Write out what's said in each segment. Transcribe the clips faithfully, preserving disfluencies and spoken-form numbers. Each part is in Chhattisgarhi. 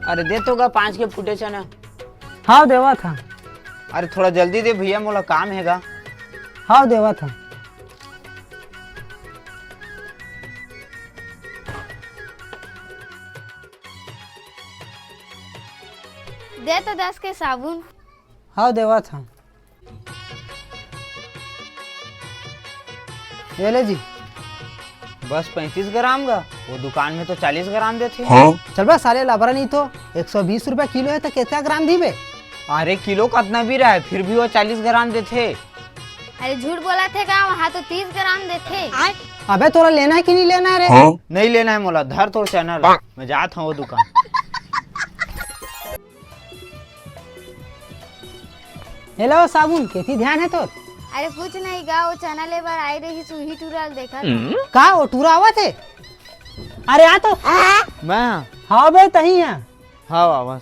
अरे दे तो गा पाँच के फूटे चना। हाव देवत हँव। अरे थोड़ा जल्दी दे भैया, मोला काम हे गा। हाव देवत हँव। दे तो दस के साबुन। हाव देवत हँव। ये ले जी। बस पैंतीस ग्राम गा, वो दुकान में तो चालीस ग्राम देथे। चल बे साले लबरा नहीं तो, एक सौ बीस रुपया किलो हे तो कितना ग्राम दिबे? अरे किलो कतना भी रहे, फिर भी वो चालीस ग्राम देथे। अरे झूठ बोलत हे का, वहाँ तो तीस ग्राम देथे। अबे तोला लेना हे कि नहीं लेना हे रे? नहीं लेना हे मोला, धर तोर चना ला, मैं जात हँव वो दुकान। हेलो साबुन, केती ध्यान हे तोर? अरे कुछ नहीं गा, वो चना ले बर आए रहिस, उही टूरा ल देखत हँव। का वो टूरा आवत हे? अरे आ तो। मैं? हाँ बे तहीं हे। हाँ आवाज।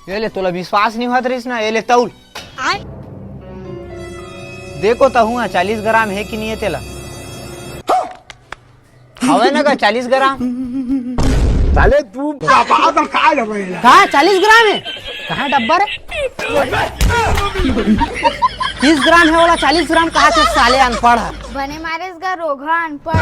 ये ले, तोला विश्वास नहीं होत रहिस ना, ये ले तौल। देखो तो हुआ चालीस ग्राम हे कि नहीं हे तेला। हवे ना का चालीस ग्राम? साले तू बाबा का काय लगे? का चालीस ग्राम हे? कहाँ डब्बा रे? तीस ग्राम हे वाला, चालीस ग्राम कहाँ से साले अनपढ़ हे? बने मारेस गा रोगहा अनपढ़।